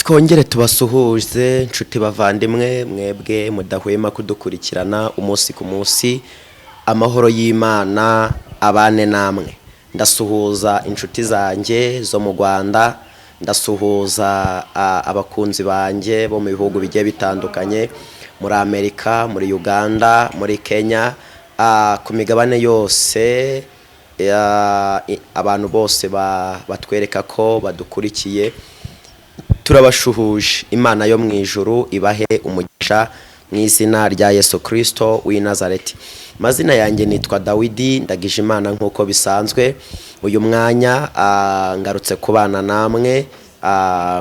Twongere tubasuhuze, nshuti bavandimwe, mwebwe mudahwema kudukurikirana umunsi ku munsi. Amahoro y'Imana abane namwe. Ndasuhuza inshuti zanjye zo mu Rwanda, ndasuhuza abakunzi banjye bo mu bihugu bigiye bitandukanye, muri Amerika, muri Uganda, muri Kenya, ku migabane yose, abantu bose batwereka ko badukurikiye, turabashuhuje. Imana yo mu ijuru ibahe umugisha mu izina rya Yesu Kirisito w'i Nazareti. Amazina yanjye nitwa Dawidi Ndagije Imana. Nk'uko bisanzwe, uyu mwanya ngarutse kubana namwe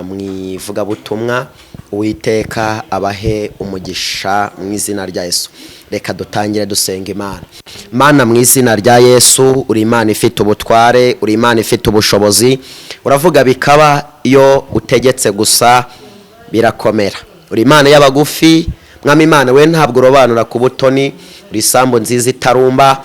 mu ivugabutumwa. Uwiteka abahe umugisha mu izina rya Yesu. Reka dutangire dusenga Imana. Mana, mu izina rya Yesu, uri Imana ifite ubutware, uri Imana ifite ubushobozi. Uravuga bikaba, iyo utegetse gusa birakomera. Uri Imana y'abagufi, Mwami Imana we, ntabwo urobanura ku butoni. Uri isambu nziza itarumba.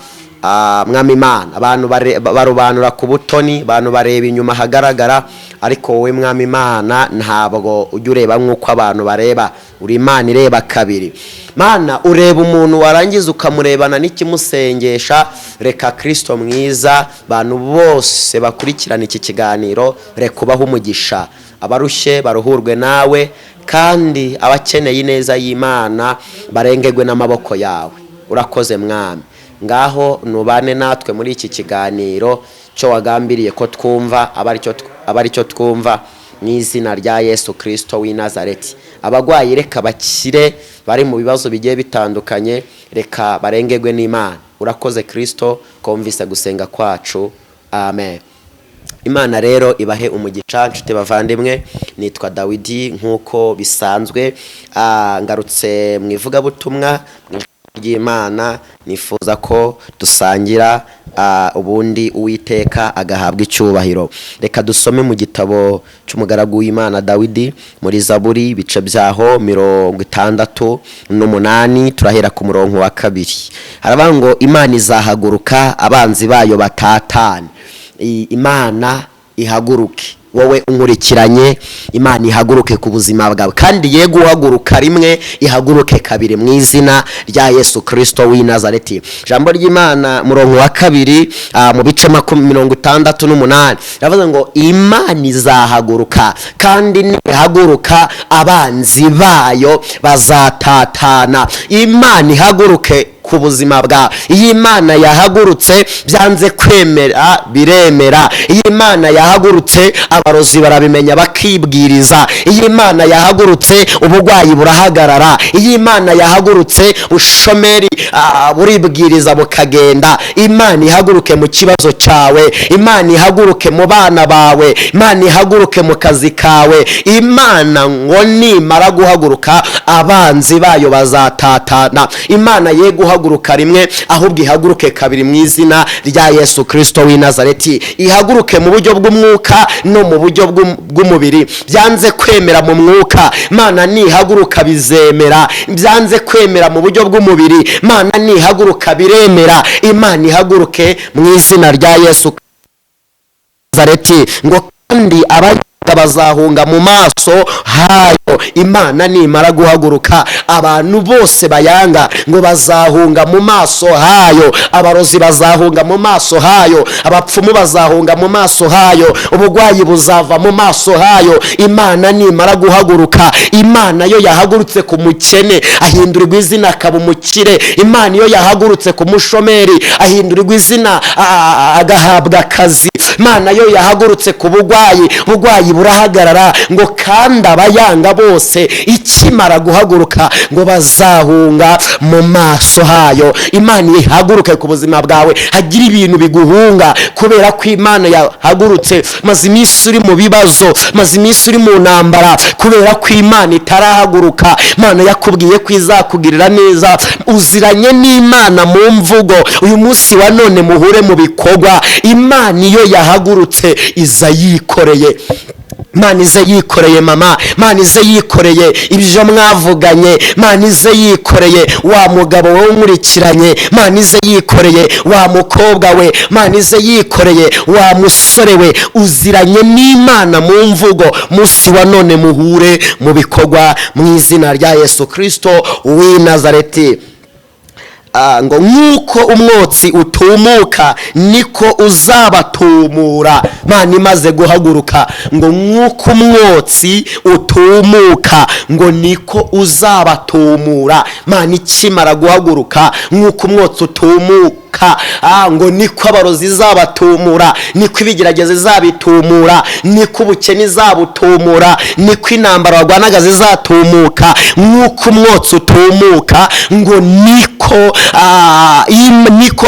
Mwami Imana, abantu barobanura ku butoni, abantu bareba inyuma hagaragara, ariko wowe, Mwami Imana, ntabwo ujya ureba nk'uko abantu bareba. Uri Imana ireba kabiri. Mana, ureba umuntu warangiza ukamurebana n'ikimusengesha. Reka, Kirisito mwiza, abantu bose bakurikirana iki kiganiro, reka ubahe umugisha. Abarushye baruhurwe nawe, kandi abakeneye ineza y'Imana barengerwe n'amaboko yawe. Urakoze, Mwami. Ngaho nubane natwe muri iki kiganiro, cyo wagambiriye ko twumva aba ari cyo twumva, mu izina rya Yesu Kirisito w'i Nazareti. Abarwayi reka bakire, bari mu bibazo bigiye bitandukanye reka barengerwe n'Imana. Urakoze, Kirisito, ko wumvise gusenga kwacu. Amen. Imana rero ibahe umugisha, nshuti bavandimwe. Nitwa Dawidi nk'uko bisanzwe. Ngarutse mu ivugabutumwa, mu ijambo ry'Imana. Nifuza ko dusangira, ubundi Uwiteka agahabwa icyubahiro. Reka dusome mu gitabo cy'umugaragu w'Imana Dawidi, muri Zaburi, ibice byaho 68, turahera ku murongo wa 2. Haravuga ngo: "Imana izahaguruka, abanzi bayo batatane." Imana ihaguruke. Wowe unkurikiranye, Imana ihaguruke ku buzima bwawe, kandi ye guhaguruka rimwe, ihaguruke kabiri mu izina rya Yesu Kirisito w'i Nazareti. Ijambo ry'Imana, murongo wa 2, mu bice 68, riravuga ngo: "Imana izahaguruka, kandi nihaguruka abanzi bayo bazatatana." Imana ihaguruke ku buzima bwawe. Iyo Imana yahagurutse, byanze kwemera biremera. Iyo Imana yahagurutse, abarozi barabimenya bakibwiriza. Iyo Imana yahagurutse, uburwayi burahagarara. Iyo Imana yahagurutse, ubushomeri buribwiriza bukagenda. Imana ihaguruke mu kibazo cyawe, Imana ihaguruke mu bana bawe, Imana ihaguruke mu kazi kawe. Imana ngo nimara guhaguruka, abanzi bayo bazatatana. Imana ye guhaguruka rimwe, ahubwo ihaguruke kabiri mu izina rya Yesu Kirisito w'i Nazareti. Ihaguruke mu buryo bw'umwuka no mu buryo bw'umubiri. Byanze kwemera mu mwuka, Imana nihaguruka bizemera. Byanze kwemera mu buryo bw'umubiri, Imana nihaguruka biremera. Imana ihaguruke mu izina rya Yesu Nazareti. Ngo: "Kandi abayanga bazahunga mu maso hayo." Imana nimara guhaguruka, abantu bose bayanga ngo bazahunga mu maso hayo. Abarozi bazahunga mu maso hayo, abapfumu bazahunga mu maso hayo, uburwayi buzava mu maso hayo Imana nimara guhaguruka. Imana yo yahagurutse ku mukene, ahindurirwa izina akaba umukire. Imana iyo yahagurutse ku mushomeri, ahindurirwa izina agahabwa akazi. Imana yo yahagurutse ku burwayi, uburwayi burahagarara. Ngo: "Kandi abayanga bose, ikimara guhaguruka, ngo bazahunga mu maso hayo." Imana ihaguruke ku buzima bwawe, hagira ibintu biguhunga kubera ko Imana yahagurutse. Maze iminsi uri mu bibazo, maze iminsi uri mu ntambara kubera ko Imana itarahaguruka. Imana yakubwiye ko izakugirira neza. Uziranye n'Imana mu mvugo, uyu munsi wa none muhure mu bikorwa. Imana iyo yahagurutse iza yikoreye. Imana ize yikoreye mama, Imana ize yikoreye ibyo mwavuganye, Imana ize yikoreye wa mugabo wowe unkurikiranye, Imana ize yikoreye wa mukobwa we, Imana ize yikoreye wa musore we. Uziranye n'Imana mu mvugo, munsi wa none muhure mu bikorwa mu izina rya Yesu Kirisito w'i Nazareti. Ngo nk'uko umwotsi utumuka niko uzabatumura. Imana imaze guhaguruka, ngo nk'uko umwotsi utumuka ngo niko uzabatumura. Imana ikimara guhaguruka, nk'uko umwotsi utumuka, ngo niko abarozi izabatumura, niko ibigeragezo izabitumura, niko ubukene izabutumura, niko intambara warwanaga zizatumuka. Nk'uko umwotsi utumuka ngo niko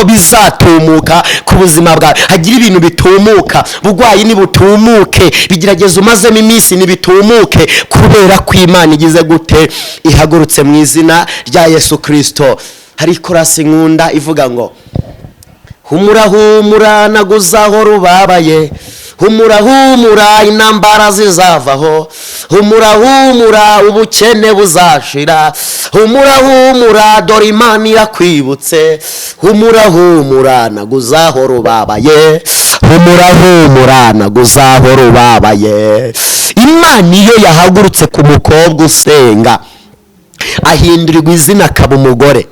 bizatumuka ku buzima bwawe. Hagira ibintu bitumuka, burwayi nibutumuke, bigerageza umazemo iminsi nibitumuke, kubera ko Imana igize gute? Ihagurutse mu izina rya Yesu Kirisito. Hari ikorasi nkunda ivuga ngo humura humura naguzaho rubabaye, humura humura intambara zizavaho, humura humura ubukene buzashira, humura humura dore Imana irakwibutse, humura humura naguzaho rubabaye, humura humura naguzaho rubabaye. Imana iyo yahagurutse ku mukobwa usenga ahindurirwa izina akaba umugore.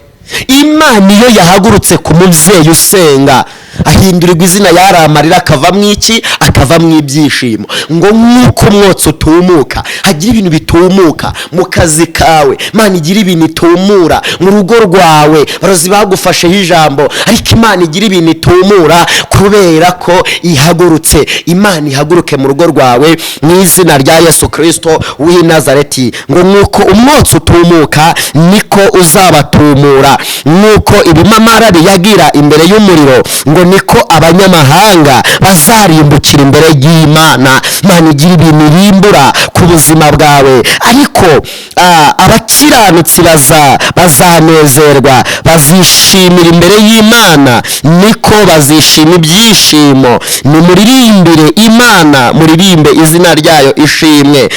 Imana iyo yahagurutse ku mubyeyi usenga ahindurirwa izina, yari amarira akavamo iki? Akavamo ibyishimo. Ngo nk'uko umwotsi utumuka, hagira ibintu bitumuka mu kazi kawe. Imana igira ibintu itumura mu rugo rwawe. Barozi bagufasheho ijambo, ariko Imana igira ibintu itumura kubera ko ihagurutse. Imana ihaguruke mu rugo rwawe mu izina rya Yesu Kirisito w'i Nazareti. Ngo nk'uko umwotsi utumuka niko uzabatumura, nk'uko ibimamara biyagira imbere y'umuriro ngo niko abanyamahanga bazarimbukira imbere y'Imana. Imana igira ibintu irimbura ku buzima bwawe. Ariko abakiranutsi bazanezerwa, bazishimira imbere y'Imana, niko bazishima ibyishimo. Nimuririmbire Imana, muririmbe izina ryayo ishimwe,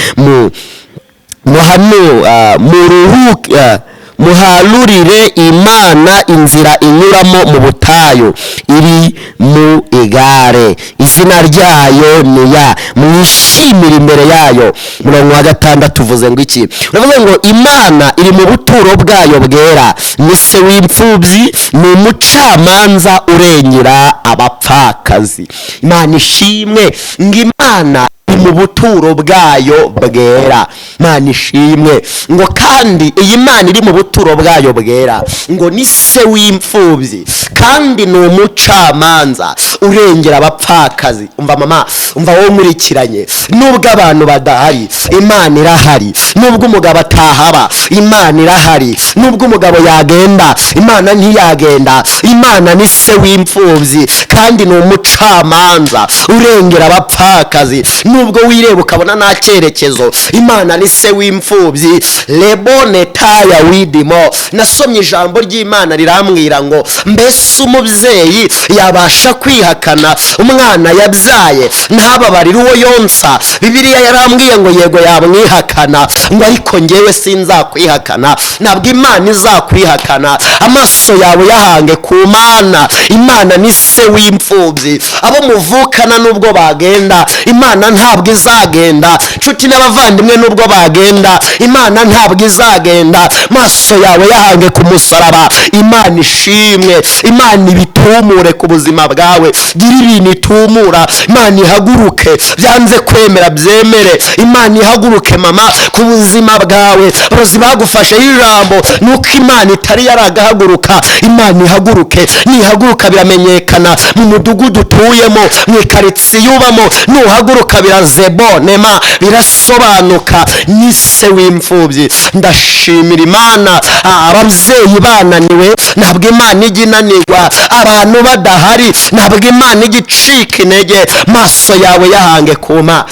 muharurire Imana inzira inyuramo mu butayu iri mu igare, izina ryayo ni ya, mwishimire imbere yayo. Murongo wa 6 uvuze ngo iki? Uravuze ngo Imana iri mu buturo bwayo bwera, ni se w'imfubyi, ni umucamanza urengera abapfakazi. Imana ishimwe. Ngo Imana mu buturo bwayo bwera. Imana ishimwe. Ngo kandi iyi Mana iri mu buturo bwayo bwera ngo ni se w'imfubyi kandi ni umucamanza urengera abapfakazi. Umva mama, umva wowe nkurikiranye, nubwo abantu badahari Imana irahari, nubwo umugabo atahaba Imana irahari, nubwo umugabo yagenda Imana ntiyagenda. Imana ni se w'imfubyi kandi ni umucamanza urengera abapfakazi. Nubwo wireba ukabona nta cyerekezo, Imana ni se w'imfubyi. Lebone taya widimo. Nasomye ijambo ry'Imana rirambwira ngo mbese umubyeyi yabasha kwihakana umwana yabyaye ntababarire uwo yonsa? Bibiliya yarambwiye ngo yego yamwihakana, ngo ariko ngewe sinzakwihakana. Ntabwo Imana izakwihakana. Amaso yawe yahange ku Mana. Imana ni se w'imfubyi. Abo muvukana nubwo bagenda, Imana ntabwo izagenda. Nshuti n'abavandimwe nubwo bagenda, Imana ntabwo izagenda. Maso yawe yahange ku musaraba. Imana ishimwe. Imana ibitumure ku buzima bwawe. Gira ibintu itumura. Imana ihaguruke, byanze kwemera byemere. Imana ihaguruke mama ku buzima bwawe. Abarozi bagufashe ijambo nuko Imana itari yaragahaguruka. Imana ihaguruke. Nihaguruka biramenyekana mu mudugudu utuyemo, mu ikaritsiye ubamo. Nuhaguruka birazebonema, birasobanuka. Ni se w'imfubyi. Ndashimira Imana. Ababyeyi bananiwe ntabwo Imana ijya inanirwa. Abantu badahari ntabwo Imana ijya icika intege. Maso yawe yahange kuma.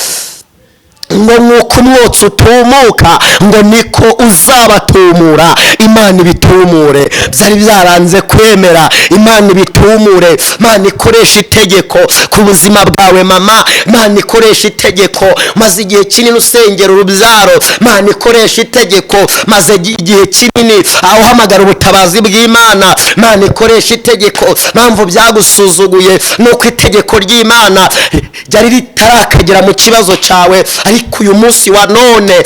Ngo nk'uko umwotsi utumuka, ngo niko uzabatumura. Imana ibitumure byari byaranze kwemera, Imana ibitumure. Imana ikoresha itegeko ku buzima bwawe mama. Imana ikoresha itegeko. Maze igihe kinini usengera urubyaro, Imana ikoresha itegeko. Maze igihe kinini aho uhamagara ubutabazi bw'Imana, Imana ikoresha itegeko. Mpamvu byagusuzuguye nuko itegeko ry'Imana ryari ritarakagera mu kibazo cyawe, ariko uyu munsi wa none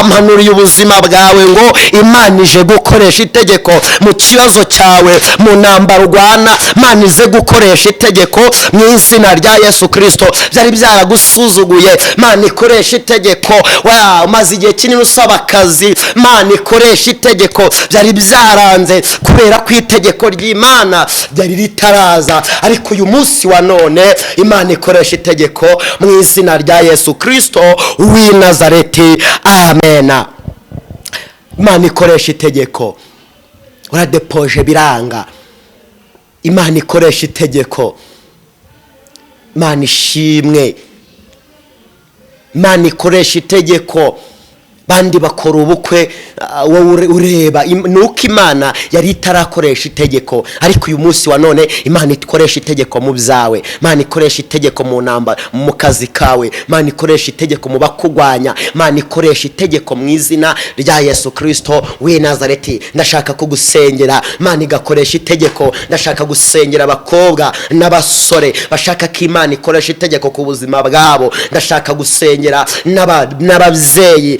mpanuriye ubuzima bwawe ngo Imana ije gukoresha itegeko mu kibazo cyawe, mu ntambara urwana. Imana ize gukoresha itegeko mu izina rya Yesu Kirisito. Byari byaragusuzuguye, Imana ikoresha itegeko. Umaze igihe kinini usaba akazi, Imana ikoresha itegeko. Byari byaranze kubera ko itegeko ry'Imana ryari ritaraza, ariko uyu munsi wa none Imana ikoresha itegeko mu izina rya Yesu Kirisito w'i Nazareti. Amena. Imana ikoresha itegeko. Uradepoje biranga, Imana ikoresha itegeko. Imana ishimwe. Imana ikoresha itegeko. Bandi bakora ubukwe, wowe ureba nuko Imana yari itarakoresha itegeko, ariko uyu munsi wa none Imana ikoresha itegeko mu byawe. Imana ikoresha itegeko mu ntambara, mu kazi kawe. Imana ikoresha itegeko mu bakugwanya. Imana ikoresha itegeko mu izina rya Yesu Kirisito w'i Nazareti. Ndashaka kugusengera, Imana igakoresha itegeko. Ndashaka gusengera abakobwa n'abasore bashaka ko Imana ikoresha itegeko ku buzima bwabo. Ndashaka gusengera n'ababyeyi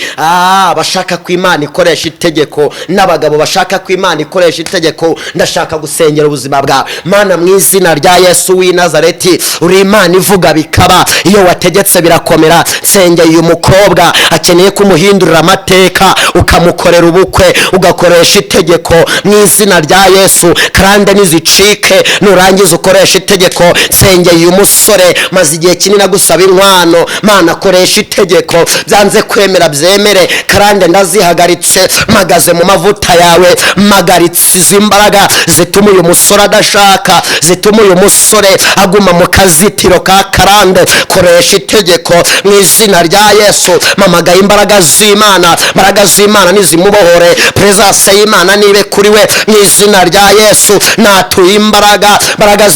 bashaka ko Imana ikoresha itegeko, n'abagabo bashaka ko Imana ikoresha itegeko. Ndashaka gusengera ubuzima bwawe. Mana, mu izina rya Yesu w'i Nazareti, uri Imana ivuga bikaba, iyo wategetse birakomera. Nsengeye uyu mukobwa, akeneye kumuhindurira amateka, ukamukorera ubukwe, ugakoresha itegeko mu izina rya Yesu. Karande nizicike, nurangiza ukoresha itegeko. Nsengeye uyu musore, maze igihe kinini agusaba inkwano. Mana, akoresha itegeko, byanze kwemera byemere. Karande ndazihagaritse, mpagaze mu mavuta yawe, mpagaritse izi mbaraga zituma uyu musore adashaka, zituma uyu musore aguma mu kazitiro ka karande. Koresha itegeko mu izina rya Yesu. Mpamagaye imbaraga z'Imana, imbaraga z'Imana nizimubohore, presence y'Imana nibe kuri we mu izina rya Yesu. Natuye imbaraga, imbaraga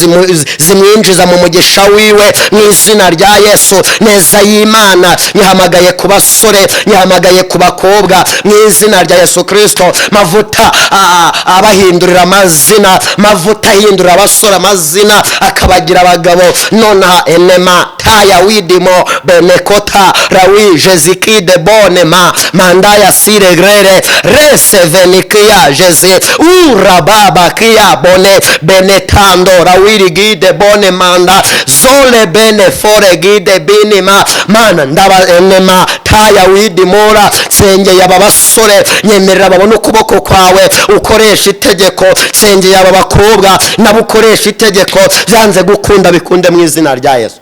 zimwinjiza mu mugisha wiwe mu izina rya Yesu. Neza y'Imana nyihamagaye ku basore, nyihamagaye ku bakobwa mu izina rya Yesu Kristo. Mavuta abahindurira amazina, mavuta ahindurira abasore amazina akabagira abagabo nonaha. Enema taya widimo benekota rawi jezikide bonema mandaya siregrere resevenikia jeze urababa kia bone benetando rawirigide bone manda zole bene fore gide binima. Mana, ndaba enema taya widimora. Sengeye aba basore, nyemerera babone ukuboko kwawe, ukoresha itegeko. Sengeye aba bakobwa nabo, ukoresha itegeko, byanze gukunda bikunde mu izina rya Yesu.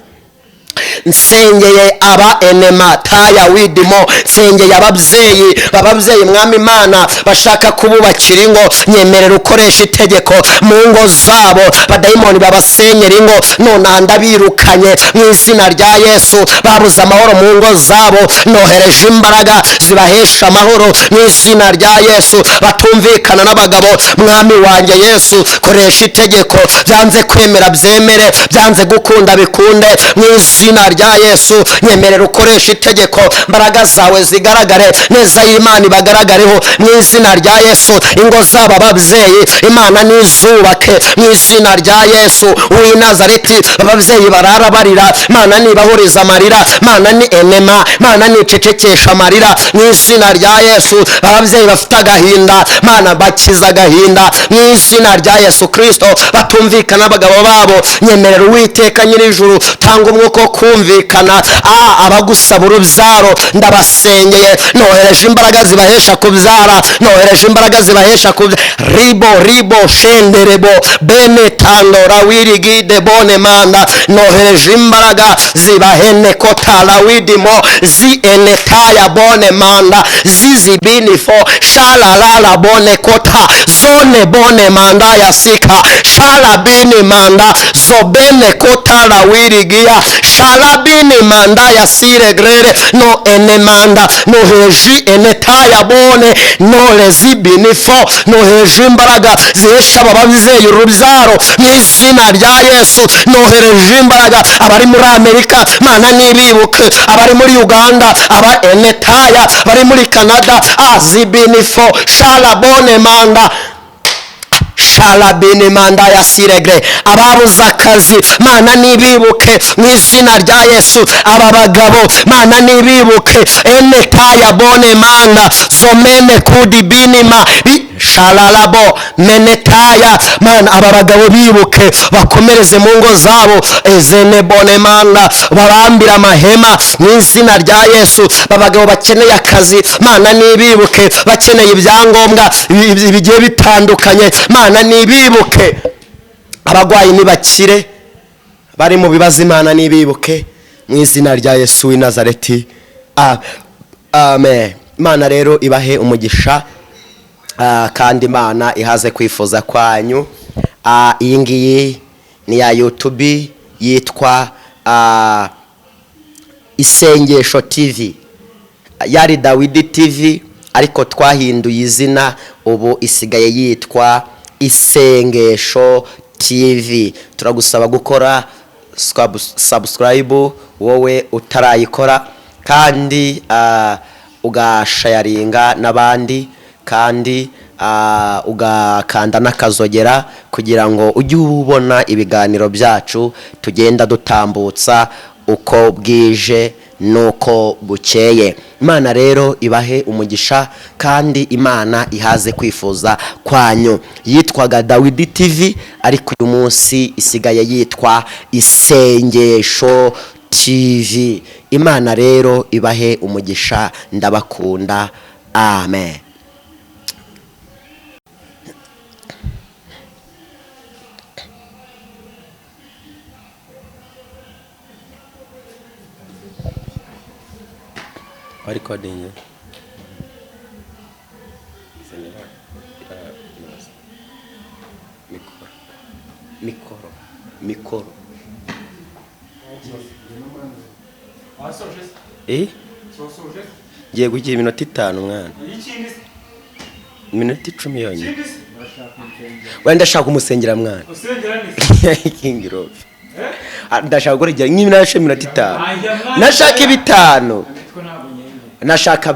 Nsengeye aba enema taya widimo. Nsengeye ababyeyi, mwami Imana, bashaka kububakira ingo, nyemerera ukoresha itegeko mu ngo zabo. Badayimoni babasenyera ingo nonaha ndabirukanye mu izina rya Yesu. Babuze amahoro mu ngo zabo, nohereje imbaraga zibahesha amahoro mu izina rya Yesu. Batumvikana n'abagabo, mwami wanjye Yesu, koresha itegeko, byanze kwemera byemere, byanze gukunda bikunde mu izina rya Yesu. Nyemerera ukoresha itegeko, imbaraga zawe zigaragare, neza y'Imana ibagaragareho mu izina rya Yesu. Ingo zabo ababyeyi, Imana nizubake mu izina rya Yesu w'i Nazareti. Ababyeyi barara barira, Imana nibahuriza amarira. Imana ni enema, Imana nicecekesha amarira mu izina rya Yesu. Ababyeyi bafite agahinda, Imana bakiza agahinda mu izina rya Yesu Kristo. Batumvikana abagabo babo, nyemerera Uwiteka nyir'ijuru, tanga umwuka wo kumvikana. Abagusaba urubyaro ndabasengeye, nohereje imbaraga zibahesha kubyara, nohereje imbaraga zibahesha kubyara. Ribo ribo shenderebo bene tando rawirigide bone manda, nohereje imbaraga zibahene kota rawidimo zi enetaya bone manda zizibinifo shalalala bone kota zone bone manda ya sika shalabini manda zobene kota rawirigia. Sharabini manda ya siregrere no enemanda no heji enetaya bone no lezibinifo no heji imbaraga zihesha aba babyeyi urubyaro mu izina rya Yesu. Nohereje imbaraga abari muri Amerika, Mana nibibuke, abari muri Uganda, aba enetaya bari muri Canada, azibinifo sharabone manda sharabini manda ya siregre. Ababuze akazi, Mana nibibuke mu izina rya Yesu. Aba bagabo, Mana nibibuke, enetaya bone manda zomene kudibinima shararabo menetaya. Mana aba bagabo bibuke, bakomereze mu ngo zabo, ezene bone manda, babambire amahema mu izina rya Yesu. Abagabo bakeneye akazi, Mana nibibuke, bakeneye ibyangombwa bigiye bitandukanye, Mana nibibuke. Abagwayi nibakire, bari mu bibazo, Imana nibibuke mu izina rya Yesu w'i Nazareti. Amen. Imana rero ibahe umugisha, kandi Imana ihaze kwifuza kwanyu. Iyi ngiyi ni ya YouTube yitwa Isengesho TV, yari Dawidi TV ariko twahinduye izina, ubu isigaye yitwa Isengesho TV. Turagusaba gukora subscribe wowe utarayikora, kandi ugashayaringa n'abandi, kandi ugakanda n'akazogera kugira ngo ujye ubona ibiganiro byacu tugenda dutambutsa uko bwije nuko bukeye. Imana rero ibahe umugisha, kandi Imana ihaze kwifuza kwanyu. Yitwaga Dawidi TV ariko uyu munsi isigaye yitwa Isengesho TV. Imana rero ibahe umugisha, ndabakunda. Amen. Recording. Mikoro. Mikoro. Ngiye kugira iminota 5 mwana. Iminota 10 yonyine. Wenda ndashaka umusengera mwana. King Rob. Ndashaka gukora nk'iminota 5. Nashaka 5. Nashaka.